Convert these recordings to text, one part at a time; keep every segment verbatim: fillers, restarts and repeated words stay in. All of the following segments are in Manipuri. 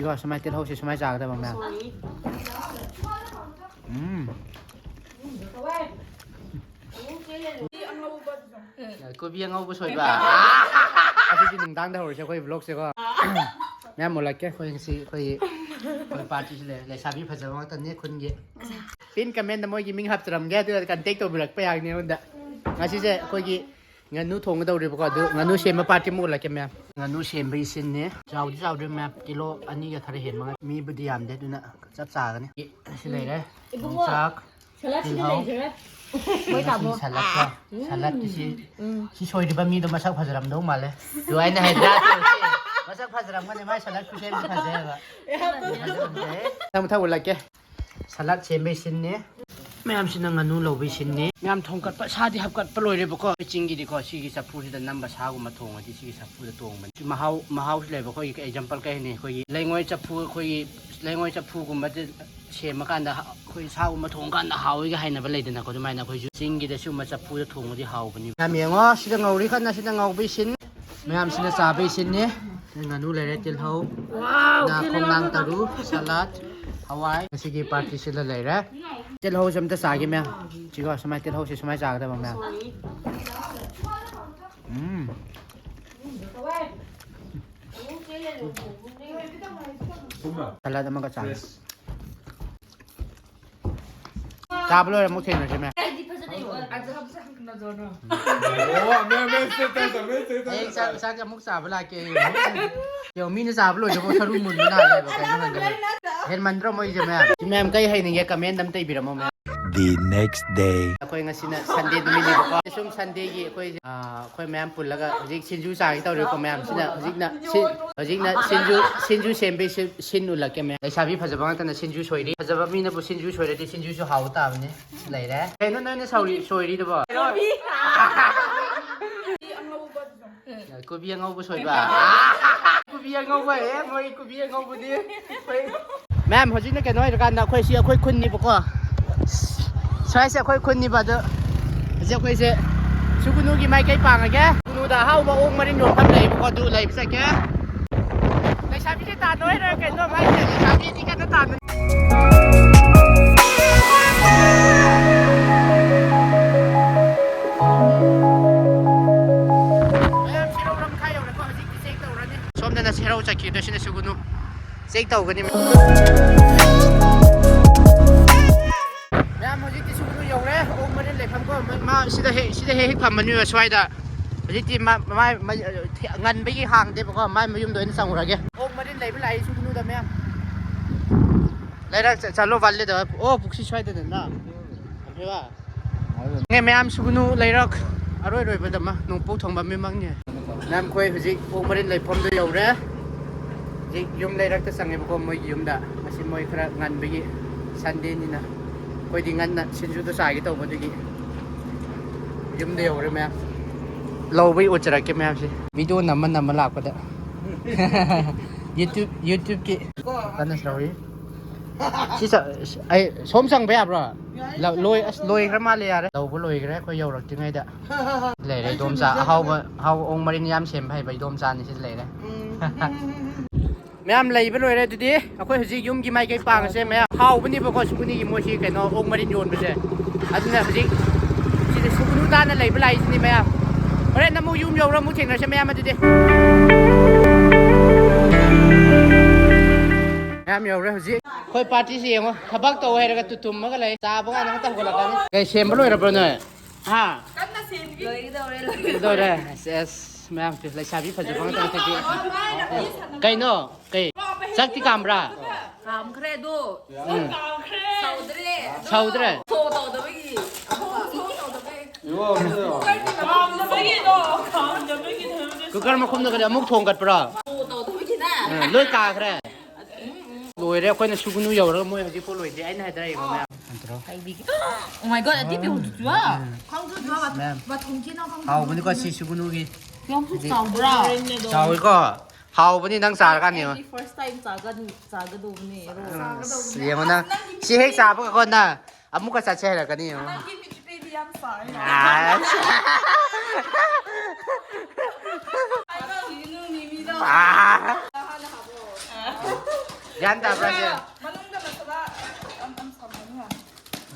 ꯏꯀꯣ, ꯁꯨꯃꯥꯏꯅ ꯇꯤꯜꯍꯧꯁꯦ ꯁꯨꯃꯥꯏꯅ ꯆꯥꯒꯗꯕ ꯃꯌꯥꯝ꯫ ꯎꯝ꯫ ꯀꯣꯕꯤ ꯑꯉꯧꯕ ꯁꯣꯏꯕ꯫ ꯑꯗꯨꯗꯤ ꯅꯨꯡꯗꯥꯡꯗ ꯍꯧꯔꯁꯦ ꯑꯩꯈꯣꯏ vlogꯁꯦꯀꯣ꯫ ꯃꯌꯥꯝ ꯃꯨꯜꯂꯛꯀꯦ꯫ ꯑꯩꯈꯣꯏ ꯉꯁꯤ ꯑꯩꯈꯣꯏꯒꯤ, ꯑꯩꯈꯣꯏ partyꯁꯤ ꯂꯩꯔꯦ꯫ ꯂꯩꯁꯥꯕꯤ ꯐꯖꯕ ꯉꯥꯛꯇꯅꯦ ꯈꯨꯟꯒꯤ꯫ Pin commentꯗ ꯃꯣꯏꯒꯤ ꯃꯤꯡ ꯍꯥꯞꯆꯔꯝꯒꯦ, ꯑꯗꯨꯒ contact ꯇꯧꯕꯤꯔꯛꯄ ꯌꯥꯒꯅꯤ ꯑꯩꯉꯣꯟꯗ꯫ ꯉꯁꯤꯁꯦ ꯑꯩꯈꯣꯏꯒꯤ ꯉꯥꯅꯨ ꯊꯣꯡꯒꯗꯧꯔꯤꯕꯀꯣ, ꯑꯗꯨ ꯉꯥꯅꯨ ꯁꯦꯝꯕ partꯇꯤ ꯑꯃꯨꯛ ꯎꯠꯂꯛꯀꯦ ꯃꯌꯥꯝ꯫ ꯉꯥꯅꯨ ꯁꯦꯝꯕꯒꯤ sceneꯅꯦ꯫ ꯆꯥꯎꯗꯤ ꯆꯥꯎꯗ꯭ꯔꯤ ꯃꯌꯥꯝ, kilo ꯑꯅꯤꯒ ꯈꯔ ꯍꯦꯟꯕ ꯉꯥꯛ-, ꯃꯤꯕꯨꯗꯤ ꯌꯥꯝꯗꯦ, ꯑꯗꯨꯅ ꯆꯞ ꯆꯥꯒꯅꯤ꯫ ꯁꯤ ꯂꯩꯔꯦ꯫ ꯏꯕꯨꯡꯉꯣ, ꯌꯣꯡꯆꯥꯛ, salad ꯁꯤꯗ ꯇꯤꯜꯍꯧ꯫ ꯂꯩꯖꯔꯦ꯫ ꯃꯣꯏ ꯁꯤ ꯇꯥꯃꯣ꯫ Saladꯀꯣ꯫ ꯎꯝ꯫ Saladꯀꯤ ꯁꯤ, ꯎꯝ꯫ ꯁꯤ ꯁꯣꯏꯗ꯭ꯔꯤꯕ ꯃꯤꯗꯣ ꯃꯁꯛ ꯐꯖꯔꯝꯗꯧ ꯃꯥꯜꯂꯦ꯫ ꯑꯗꯨ ꯑꯩꯅ ꯍꯥꯏꯗ꯭ꯔꯥ? ꯁꯤ ꯃꯁꯛ ꯐꯖꯔꯝꯒꯅꯤ, ꯃꯥꯏ salad ꯈꯨꯁꯦꯝꯗꯤ ꯐꯖꯩꯑꯕ꯫ ꯐꯖꯕꯅꯦ꯫ ꯃꯊꯪ ꯃꯊꯪ ꯎꯠꯂꯛꯀꯦ꯫ Salad ꯁꯦꯝꯕꯒꯤ sceneꯅꯦ꯫ ꯃꯌꯥꯝꯁꯤꯅ ꯉꯥꯅꯨ ꯂꯧꯕꯒꯤ sceneꯅꯦ꯫ ꯃꯌꯥꯝ ꯊꯣꯡꯒꯠꯄ, ꯁꯥꯗꯤ ꯍꯥꯞꯀꯠꯄ ꯂꯣꯏꯔꯦꯕꯀꯣ꯫ ꯑꯩꯈꯣꯏ ꯆꯤꯡꯒꯤꯗꯤꯀꯣ, ꯁꯤꯒꯤ ꯆꯐꯨꯁꯤꯗ ꯅꯝꯕ ꯁꯥꯒꯨꯝꯕ ꯊꯣꯡꯉꯗꯤ ꯁꯤꯒꯤ ꯆꯐꯨꯗ ꯊꯣꯡꯕꯅꯤ꯫ ꯁꯤ ꯃꯍꯥꯎ, ꯃꯍꯥꯎꯁꯨ ꯂꯩꯕ꯫ ꯑꯩꯈꯣꯏꯒꯤ example ꯀꯩ ꯍꯥꯏꯅꯤ? ꯑꯩꯈꯣꯏꯒꯤ ꯂꯩꯉꯣꯏ ꯆꯐꯨ, ꯑꯩꯈꯣꯏꯒꯤ ꯂꯩꯉꯣꯏ ꯆꯐꯨꯒꯨꯝꯕꯗ ꯁꯦꯝꯃꯀꯥꯟꯗ ꯍ-, ꯑꯩꯈꯣꯏ ꯁꯥꯒꯨꯝꯕ ꯊꯣꯡꯉꯀꯥꯟꯗ ꯍꯥꯎꯋꯤꯒ ꯍꯥꯏꯅꯕ ꯂꯩꯗꯅꯀꯣ, ꯑꯗꯨꯃꯥꯏꯅ ꯑꯩꯈꯣꯏꯁꯨ ꯆꯤꯡꯒꯤꯗ ꯁꯤꯒꯨꯝꯕ ꯆꯐꯨꯗ ꯊꯣꯡꯕꯗꯤ ꯍꯥꯎꯕꯅꯤ꯫ ꯌꯥꯝ ꯌꯦꯡꯉꯣ, ꯁꯤꯗ ꯉꯧꯔꯤ ꯀꯟꯅ, ꯁꯤꯗ ꯉꯧꯕꯒꯤ scene꯫ ꯃꯌꯥꯝꯁꯤꯅ ꯆꯥꯕꯒꯤ sceneꯅꯤ꯫ ꯉꯥꯅꯨ ꯂꯩꯔꯦ, ꯇꯤꯜꯍꯧ, ꯉꯥ ꯈꯣꯡꯅꯥꯡ ꯇꯔꯨ, salad, ꯍꯋꯥꯏ꯫ ꯉꯁꯤꯒꯤ partyꯁꯤꯗ ꯂꯩꯔꯦ꯫ ꯇꯤꯜꯍꯧꯁꯦ ꯑꯝꯇ ꯆꯥꯒꯦ ꯃꯌꯥꯝ꯫ ꯁꯤꯒ ꯁꯨꯃꯥꯏꯅ, ꯇꯤꯜꯍꯧꯁꯦ ꯁꯨꯃꯥꯏꯅ ꯆꯥꯒꯗꯕ ꯃꯌꯥꯝ꯫ ꯎꯝ꯫ Salad ꯑꯃꯒ ꯆꯥꯒꯦ꯫ ꯆꯥꯕ ꯂꯣꯏꯔ ꯑꯃꯨꯛ ꯊꯦꯡꯅꯁꯦ ꯃꯌꯥꯝ꯫ ꯑꯩꯗꯤ ꯐꯖꯅ ꯌꯣꯛꯑꯦ꯫ ꯑꯣ, ꯃꯌꯥꯝ, ꯃꯌꯥꯝ, ꯁꯤꯗ ꯇꯧ, ꯇꯧ, ꯃꯌꯥꯝ, ꯁꯤꯗ ꯇꯧ, ꯍꯌꯦꯡ ꯆꯥꯛ, ꯇꯧ꯫ ꯆꯥꯛ ꯑꯃꯨꯛ ꯆꯥꯕ ꯂꯥꯛꯀꯦ ꯑꯩ꯫ ꯌꯦꯡꯉꯣ, ꯃꯤꯅ ꯆꯥꯕ ꯂꯣꯏꯗ꯭ꯔꯤꯐꯥꯎ ꯁꯔꯨ ꯃꯨꯟꯕ ꯅꯥꯏꯌꯦꯕ, ꯀꯩꯅꯣ ꯈꯪꯗꯦ꯫ ꯍꯦꯟꯃꯟꯗ꯭ꯔꯣ ꯃꯣꯏꯁꯦ ꯃꯌꯥꯝ? ꯃꯌꯥꯝ ꯀꯩ ꯍꯩꯅꯤꯡꯒꯦ comment ꯑꯝꯇ ꯏꯕꯤꯔꯝꯃꯣ ꯃꯌꯥꯝ꯫ The next day. ꯑꯩꯈꯣꯏ ꯉꯁꯤꯅ Sunday ꯅꯨꯃꯤꯠꯅꯦꯕꯀꯣ꯫ ꯁꯨꯝ Sundayꯒꯤ ꯑꯩꯈꯣꯏ, ꯑꯥ, ꯑꯩꯈꯣꯏ ꯃꯌꯥꯝ ꯄꯨꯜꯂꯒ ꯍꯧꯖꯤꯛ ꯁꯤꯡꯖꯨ ꯆꯥꯒꯦ ꯇꯧꯔꯤꯀꯣ ꯃꯌꯥꯝꯁꯤꯅ꯫ ꯍꯧꯖꯤꯛꯅ ꯁꯤ-, ꯍꯧꯖꯤꯛꯅ ꯁꯤꯡꯖꯨ, ꯁꯤꯡꯖꯨ ꯁꯦꯝꯕꯒꯤ ꯁꯤ-, scene ꯎꯠꯂꯛꯀꯦ ꯃꯌꯥꯝ꯫ ꯂꯩꯁꯥꯕꯤ ꯐꯖꯕ ꯉꯥꯛꯇꯅ ꯁꯤꯡꯖꯨ ꯁꯣꯏꯔꯤ꯫ ꯐꯖꯕ ꯃꯤꯅꯕꯨ ꯁꯤꯡꯖꯨ ꯁꯣꯏꯔꯗꯤ ꯁꯤꯡꯖꯨꯁꯨ ꯍꯥꯎꯕ ꯇꯥꯕꯅꯤ꯫ ꯂꯩꯔꯦ꯫ ꯀꯩꯅꯣ ꯅꯣꯏꯅ ꯁꯧꯔꯤ-, ꯁꯣꯏꯔꯤꯗꯨꯕꯣ? ꯀꯣꯕꯤ ꯑꯉꯧꯕ ꯁꯣꯏꯕ꯫ ꯀꯣꯕꯤ ꯑꯉꯧꯕ, ꯑꯦ, ꯃꯣꯏ ꯀꯣꯕꯤ ꯑꯉꯧꯕꯗꯤ꯫ ꯃꯌꯥꯝ, ꯍꯧꯖꯤꯛꯅ ꯀꯩꯅꯣ ꯑꯣꯏꯔꯀꯥꯟꯗ ꯑꯩꯈꯣꯏ ꯁꯤ ꯑꯩꯈꯣꯏ ꯈꯨꯟꯅꯤꯕꯀꯣ꯫ ꯁ꯭ꯋꯥꯏꯁꯦ ꯑꯩꯈꯣꯏ ꯈꯨꯟꯅꯤꯕ ꯑꯗꯣ꯫ ꯍꯧꯖꯤꯛ ꯑꯩꯈꯣꯏꯁꯦ ꯁꯨꯒꯨꯅꯨꯒꯤ ꯃꯥꯏꯀꯩ ꯄꯥꯡꯉꯒꯦ꯫ ꯁꯨꯒꯨꯅꯨꯗ ꯑꯍꯥꯎꯕ ꯑꯣꯛ ꯃꯔꯤꯟ ꯌꯣꯟꯐꯝ ꯂꯩꯌꯦꯕꯀꯣ, ꯑꯗꯨ ꯂꯩꯕ ꯆꯠꯀꯦ꯫ ꯂꯩꯁꯥꯕꯤꯁꯦ ꯇꯥꯟꯅꯣꯏꯔ ꯀꯩꯅꯣ ꯃꯥꯏꯁꯦ ꯆꯥꯕꯤꯗꯤ ꯀꯟꯅ ꯇꯥꯟꯅ꯫ ꯃꯌꯥꯝ ꯁꯦꯔꯧ ꯂꯝꯈꯥꯏ ꯌꯧꯔꯦꯀꯣ, ꯍꯧꯖꯤꯛꯇꯤ ꯆꯦꯛ ꯇꯧꯔꯅꯤ꯫ ꯁꯣꯝꯗꯅ ꯁꯦꯔꯧ ꯆꯠꯈꯤꯗꯣꯏꯁꯤꯅ ꯁꯨꯒꯨꯅꯨ꯫ ꯆꯦꯛ ꯇꯧꯒꯅꯤ꯫ ꯃꯌꯥꯝ ꯍꯧꯖꯤꯛꯇꯤ ꯁꯨꯒꯨꯅꯨ ꯌꯧꯔꯦ꯫ ꯑꯣꯛ ꯃꯔꯤꯟ ꯂꯩꯐꯝꯀꯣ꯫ ꯃꯥ ꯁꯤꯗ ꯍꯦꯛ, ꯁꯤꯗ ꯍꯦꯛ ꯍꯦꯛ ꯐꯝꯕꯅꯦꯕ ꯁ꯭ꯋꯥꯏꯗ꯫ ꯍꯧꯖꯤꯛꯇꯤ ꯃꯥ, ꯃꯥ, ꯃꯥ, ꯉꯟꯕꯒꯤ ꯍꯥꯡꯗꯦꯕꯀꯣ꯫ ꯃꯥꯏ ꯃꯌꯨꯝꯗ ꯑꯣꯏꯅ ꯆꯪꯉꯨꯔꯒꯦ꯫ ꯑꯣꯛ ꯃꯔꯤꯟ ꯂꯩꯕ ꯂꯥꯛꯏ ꯁꯨꯒꯨꯅꯨꯗ ꯃꯌꯥꯝ꯫ ꯂꯩꯔꯛ ꯆ-, ꯆꯠꯂꯣ ꯕꯥꯜꯂꯦꯗ꯫ ꯑꯣ, ꯄꯨꯈ꯭ꯔꯤ ꯁ꯭ꯋꯥꯏꯗꯗꯅ꯫ ꯐꯝꯃꯦꯕ꯫ ꯉꯦ ꯃꯌꯥꯝ ꯁꯨꯒꯨꯅꯨ ꯂꯩꯔꯛ ꯑꯔꯣꯏ ꯑꯔꯣꯏꯕꯗ ꯑꯃ ꯅꯣꯡꯄꯣꯛ ꯊꯣꯡꯕ ꯃꯤꯃꯛꯅꯦ꯫ ꯃꯌꯥꯝ ꯑꯩꯈꯣꯏ ꯍꯧꯖꯤꯛ ꯑꯣꯛ ꯃꯔꯤꯟ ꯂꯩꯐꯝꯗ ꯌꯧꯔꯦ꯫ ꯍꯧꯖꯤꯛ ꯌꯨꯝ ꯂꯩꯔꯛꯇ ꯆꯪꯉꯦꯕꯀꯣ, ꯃꯣꯏꯒꯤ ꯌꯨꯝꯗ꯫ ꯉꯁꯤ ꯃꯣꯏ ꯈꯔ ꯉꯟꯕꯒꯤ ꯁꯟꯗꯦꯅꯤꯅ ꯑꯩꯈꯣꯏꯗꯤ ꯉꯟꯅ ꯁꯤꯡꯖꯨꯗꯣ ꯆꯥꯒꯦ ꯇꯧꯕ ꯑꯗꯨꯒꯤ ꯌꯨꯝꯗ ꯌꯧꯔꯦ ꯃꯌꯥꯝ꯫ ꯂꯧꯕꯩ ꯎꯠꯆꯔꯛꯀꯦ ꯃꯌꯥꯝꯁꯦ꯫ ꯚꯤꯗꯤꯑꯣ ꯅꯝꯃ ꯅꯝꯃ ꯂꯥꯛꯄꯗ꯫ YouTube, YouTubeꯀꯤ ꯀꯟꯅ ꯁꯧꯔꯤ꯫ ꯁꯤ ꯆ-, ꯑꯩ ꯁꯣꯝ ꯆꯪꯕ ꯌꯥꯕ꯭ꯔꯣ? ꯂ-, ꯂꯣꯏ-, ꯑꯁ, ꯂꯣꯏꯈ꯭ꯔ ꯃꯥꯜꯂꯦ, ꯌꯥꯔꯦ꯫ ꯂꯧꯕ ꯂꯣꯏꯈ꯭ꯔꯦ ꯑꯩꯈꯣꯏ ꯌꯧꯔꯛꯇ꯭ꯔꯤꯉꯩꯗ꯫ ꯂꯩꯔꯦ ꯏꯗꯣꯝꯆꯥ, ꯑꯍꯥꯎꯕ, ꯑꯍꯥꯎꯕ ꯑꯣꯛ ꯃꯔꯤꯟ ꯌꯥꯝ ꯁꯦꯝꯕ ꯍꯩꯕ ꯏꯗꯣꯝꯆꯥꯅꯤ ꯁꯤꯗ ꯂꯩꯔꯦ꯫ ꯃꯌꯥꯝ ꯂꯩꯕ ꯂꯣꯏꯔꯦ ꯑꯗꯨꯗꯤ꯫ ꯑꯩꯈꯣꯏ ꯍꯧꯖꯤꯛ ꯌꯨꯝꯒꯤ ꯃꯥꯏꯀꯩ ꯄꯥꯡꯉꯁꯦ ꯃꯌꯥꯝ꯫ ꯍꯥꯎꯕꯅꯦꯕꯀꯣ ꯁꯨꯒꯨꯅꯤꯒꯤ ꯃꯣꯏꯁꯤ ꯀꯩꯅꯣ ꯑꯣꯛ ꯃꯔꯤꯟ ꯌꯣꯟꯕꯁꯦ꯫ ꯑꯗꯨꯅ ꯍꯧꯖꯤꯛ ꯁꯤꯗ ꯁꯨꯒꯨꯅꯨ ꯇꯥꯅ ꯂꯩꯕ ꯂꯥꯛꯏꯁꯤꯅꯤ ꯃꯌꯥꯝ꯫ ꯍꯣꯔꯦꯟ ꯑꯃꯨꯛ ꯌꯨꯝ ꯌꯧꯔ ꯑꯃꯨꯛ ꯊꯦꯡꯅꯁꯦ ꯃꯌꯥꯝ ꯑꯗꯨꯗꯤ꯫ ꯃꯌꯥꯝ ꯌꯧꯔꯦ ꯍꯧꯖꯤꯛ꯫ ꯑꯩꯈꯣꯏ ꯄꯥꯔꯇꯤꯁꯤ ꯌꯦꯡꯉꯣ꯫ ꯊꯕꯛ ꯇꯧ ꯍꯥꯏꯔꯒ ꯇꯨ ꯇꯨꯝꯃꯒ ꯂꯩ꯫ ꯆꯥꯕ ꯀꯥꯟꯗ ꯈꯛꯇ ꯍꯧꯒꯠꯂꯛꯀꯅꯤ꯫ ꯀꯩ ꯁꯦꯝꯕ ꯂꯣꯏꯔꯕ꯭ꯔꯣ ꯅꯣꯏ? ꯍꯥ? ꯂꯣꯏꯒꯗꯧꯔꯦ, ꯂꯣꯏꯒꯗꯧꯔꯦ꯫ ꯂꯣꯏꯔꯦ꯫ ꯑꯁ, ꯑꯁ, ꯃꯌꯥꯝꯁꯦ ꯂꯩꯁꯥꯕꯤ ꯐꯖꯕ ꯉꯥꯛꯇ ꯉꯁꯤꯗꯤ꯫ ꯀꯩꯅꯣ? ꯀꯩ? ꯆꯥꯛꯇꯤ ꯀꯥꯝꯕ꯭ꯔꯥ? ꯀꯥꯝꯈ꯭ꯔꯦ ꯑꯗꯣ꯫ ꯎꯝ꯫ ꯁꯧꯗ꯭ꯔꯦ꯫ ꯁꯧꯗ꯭ꯔꯦ? ꯁꯣ ꯇꯧꯗꯕꯒꯤ꯫ ꯁꯣ ꯇꯧꯗꯕꯒꯤ꯫ ꯀꯥꯝꯗꯕꯒꯤꯗꯣ, ꯀꯥꯝꯗꯕꯒꯤꯗꯣ꯫ ꯀꯨꯀꯔ ꯃꯈꯨꯝꯗ ꯀꯔꯤ ꯑꯃꯨꯛ ꯊꯣꯡꯒꯠꯄ꯭ꯔꯣ? ꯁꯣ ꯇꯧꯗꯕꯒꯤꯅꯦ꯫ ꯎꯝ, ꯂꯣꯏ ꯀꯥꯈ꯭ꯔꯦ꯫ ꯂꯣꯏꯔꯦ, ꯑꯩꯈꯣꯏꯅ ꯁꯨꯒꯨꯅꯨ ꯌꯧꯔꯒ ꯃꯣꯏ ꯍꯧꯖꯤꯛꯐꯥꯎ ꯂꯣꯏꯗ꯭ꯔꯤ꯫ ꯑꯩꯅ ꯍꯥꯏꯗ꯭ꯔꯥ ꯌꯦꯡꯉꯣ ꯃꯌꯥꯝ꯫ ꯍꯥꯏꯕꯤꯒꯦ꯫ Oh my God, ꯑꯇꯦꯛꯄꯤ ꯍꯧꯖꯤꯛꯁꯨ꯫ ꯃꯌꯥꯝ꯫ ꯃꯊꯣꯡ ꯊꯤꯅ ꯈꯪ-, ꯍꯥꯎꯕꯅꯤꯀꯣ ꯁꯤ ꯁꯨꯒꯨꯅꯨꯒꯤ꯫ ꯌꯥꯝꯁꯨ ꯍꯥꯏꯗꯤ ꯆꯥꯎꯕ꯭ꯔꯥ? ꯆꯥꯎꯋꯤꯀꯣ꯫ ꯍꯥꯎꯕꯅꯤ ꯅꯪ ꯆꯥꯔꯀꯥꯟꯗ ꯌꯦꯡꯉꯣ꯫ ꯑꯩꯗꯤ first time ꯆꯥꯒꯟ-, ꯆꯥꯒꯗꯧꯕꯅꯦ, ꯑꯗꯣ꯫ ꯑꯁ, ꯌꯦꯡꯉꯣ ꯅꯪ꯫ ꯁꯤ ꯍꯦꯛ ꯆꯥꯕꯒꯀꯣ ꯅꯪ ꯑꯃꯨꯛꯀ ꯆꯠꯁꯦ ꯍꯥꯏꯔꯛꯀꯅꯤ ꯌꯦꯡꯉꯣ꯫ ꯅꯪꯒꯤ ꯃꯤꯠꯄꯤꯗꯤ ꯌꯥꯝ ꯐꯔꯦ꯫ ꯑꯁ꯫ ꯑꯗꯣ ꯁꯤꯒꯤ ꯅꯨꯡ ꯃꯤꯃꯤꯗꯣ꯫ ꯑꯥ꯫ ꯍꯥꯟꯅ ꯍꯥꯞꯄꯣ꯫ ꯒ꯭ꯌꯥꯟ ꯇꯥꯕ꯭ꯔꯥ ꯁꯦ? ꯃꯅꯨꯡꯗ ꯃꯁꯥꯂꯥ ꯌꯥꯝ ꯌꯥꯝ ꯁꯪꯕꯅꯤ꯫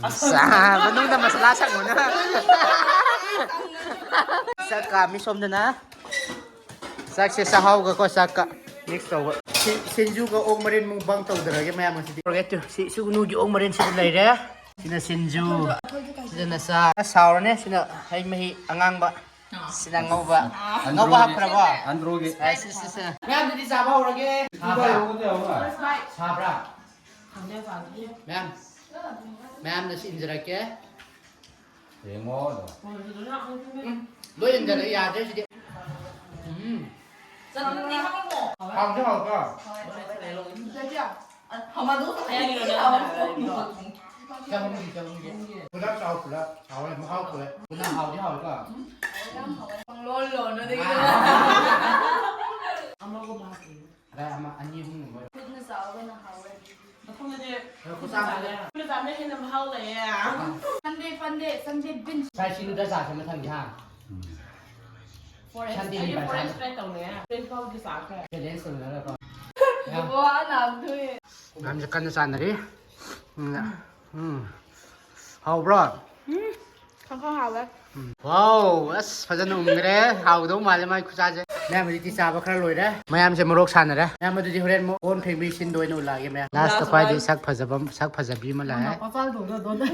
ꯑꯁ, ꯃꯅꯨꯡꯗ ꯃꯁꯥꯂꯥ ꯁꯪꯕꯅ꯫ ꯆꯥꯛ ꯀꯥꯝꯃꯤ ꯁꯣꯝꯗꯅ꯫ ꯆꯥꯛꯁꯦ ꯆꯥꯛꯍꯥꯎꯒꯀꯣ ꯆꯥꯛꯀ ꯃꯤꯛꯁ ꯇꯧꯕ꯫ ꯁꯤ ꯁꯤꯡꯖꯨꯒ ꯑꯣꯛ ꯃꯔꯤꯟ ꯃꯨꯛꯕꯥꯡ ꯇꯧꯗꯔꯒꯦ ꯃꯌꯥꯝ ꯉꯁꯤꯗꯤ꯫ ꯇꯧꯔꯒꯦ ꯇꯨ꯫ ꯁꯤ ꯁꯨꯒꯅꯨꯒꯤ ꯑꯣꯛ ꯃꯔꯤꯟ ꯁꯤꯗ ꯂꯩꯔꯦ꯫ ꯁꯤꯅ ꯁꯤꯡꯖꯨ꯫ ꯁꯤꯗꯅ ꯆꯥ꯫ ꯁꯥꯎꯔꯅꯦ꯫ ꯁꯤꯅ ꯍꯩ ꯃꯍꯤ ꯑꯉꯥꯡꯕ꯫ ꯁꯤꯅ ꯉꯧꯕ꯫ ꯉꯧꯕ ꯍꯥꯞꯈ꯭ꯔꯕꯣ? ꯑꯟꯗ꯭ꯔꯣꯒꯤ꯫ ꯑꯥ, ꯁꯤ, ꯁꯤ, ꯁꯤ꯫ ꯃꯌꯥꯝꯗꯨꯗꯤ ꯆꯥꯕ ꯍꯧꯔꯒꯦ꯫ ꯁꯥꯕ꯭ꯔꯥ? ꯁꯥꯕ꯭ꯔꯥ? ꯃꯌꯥꯝ, ꯃꯌꯥꯝꯅ ꯁꯤ ꯏꯟꯖꯔꯛꯀꯦ꯫ ꯌꯦꯡꯉꯣ ꯑꯗꯣ꯫ ꯎꯝ, ꯂꯣꯏ ꯏꯟꯖꯜꯂꯦ, ꯌꯥꯗ꯭ꯔꯦ ꯁꯤꯗꯤ꯫ ꯎꯝ꯫ ꯆꯠꯂꯨꯅꯤ ꯍꯪꯉꯣ꯫ ꯍꯥꯎꯗꯤ ꯍꯥꯎꯇ꯭ꯔꯣ? ꯍꯣꯏ꯫ ꯆꯠꯂꯨꯅꯤ ꯍꯪꯉꯣ꯫ ꯆꯍꯨꯝꯒꯤ, ꯆꯍꯨꯝꯒꯤ꯫ ꯄꯨꯂꯞ ꯆꯥꯎ, ꯄꯨꯂꯞ꯫ ꯍꯥꯎꯋꯦ, ꯃꯍꯥꯎ ꯊꯣꯛꯑꯦ꯫ ꯄꯨꯂꯞ ꯍꯥꯎꯗꯤ ꯍꯥꯎꯋꯦꯀꯣ? ꯌꯥꯝ ꯍꯥꯎꯋꯦ꯫ ꯄꯪꯂꯣꯟ ꯂꯣꯟꯅꯗꯤ꯫ ꯑꯃꯒꯨꯝꯕ ꯍꯥꯞꯄꯤꯌꯨ꯫ ꯈꯔ ꯑꯃ ꯑꯅꯤ ꯑꯍꯨꯝꯒꯨꯝꯕ꯫ ꯈꯨꯠꯅ ꯆꯥꯕꯅ ꯍꯥꯎꯋꯦ꯫ ꯃꯊꯪꯗꯗꯤ ꯈꯨꯠꯁꯥ ꯈꯨꯠꯅ ꯆꯥꯕꯅ ꯍꯦꯟꯅ ꯃꯍꯥꯎ ꯂꯩꯌꯦ꯫ Sunday, Sunday, Sunday binge꯫ ꯁꯥꯏ ꯁꯤꯡꯖꯨꯗ ꯆꯥꯁꯦ ꯃꯊꯪꯗꯤ, ꯍꯥ? Forest, Sunday ꯑꯩꯗꯤ ꯅꯤꯕ forest ꯆꯥꯅꯤ꯫ Try ꯇꯧꯅꯤꯡꯉꯦ꯫ Twenty four ꯗꯤ ꯆꯥꯈ꯭ꯔꯦ꯫ Challenge ꯇꯧꯅꯔꯒꯀꯣ꯫ ꯌꯥ꯫ ꯋꯥ ꯅꯥꯗꯣꯏ꯫ ꯃꯌꯥꯝꯁꯦ ꯀꯟꯅ ꯆꯥꯟꯅꯔꯤ꯫ ꯎꯝ꯫ ꯎꯝ꯫ ꯍꯥꯎꯕ꯭ꯔꯣ? ꯎꯝ꯫ ꯈꯪꯈꯥ ꯍꯥꯎꯋꯦ꯫ ꯎꯝ꯫ ꯋꯥꯎ, ꯑꯁ, ꯐꯖꯅ ꯎꯝꯈ꯭ꯔꯦ꯫ ꯍꯥꯎꯒꯗꯧ ꯃꯥꯜꯂꯦ ꯃꯥꯏ ꯈꯨꯆꯥꯁꯦ꯫ ꯃꯌꯥꯝ ꯍꯧꯖꯤꯛꯇꯤ ꯆꯥꯕ ꯈꯔ ꯂꯣꯏꯔꯦ꯫ ꯃꯌꯥꯝꯁꯦ ꯃꯣꯔꯣꯛ ꯁꯥꯟꯅꯔꯦ꯫ ꯃꯌꯥꯝ ꯑꯗꯨꯗꯤ ꯍꯣꯔꯦꯟ ꯑꯃꯨꯛ ꯀꯣꯟ ꯐꯦꯡꯕꯒꯤ ꯁꯤꯟꯗ ꯑꯣꯏꯅ ꯎꯠꯂꯛꯑꯒꯦ ꯃꯌꯥꯝ꯫ Last ꯈ꯭ꯋꯥꯏꯗꯒꯤ ꯁꯛ ꯐꯖꯕ, ꯁꯛ ꯐꯖꯕꯤ ꯑꯃ ꯂꯥꯛꯑꯦ꯫ ꯃꯄꯥ ꯆꯥꯗꯧꯗꯣ ꯑꯗꯣ꯫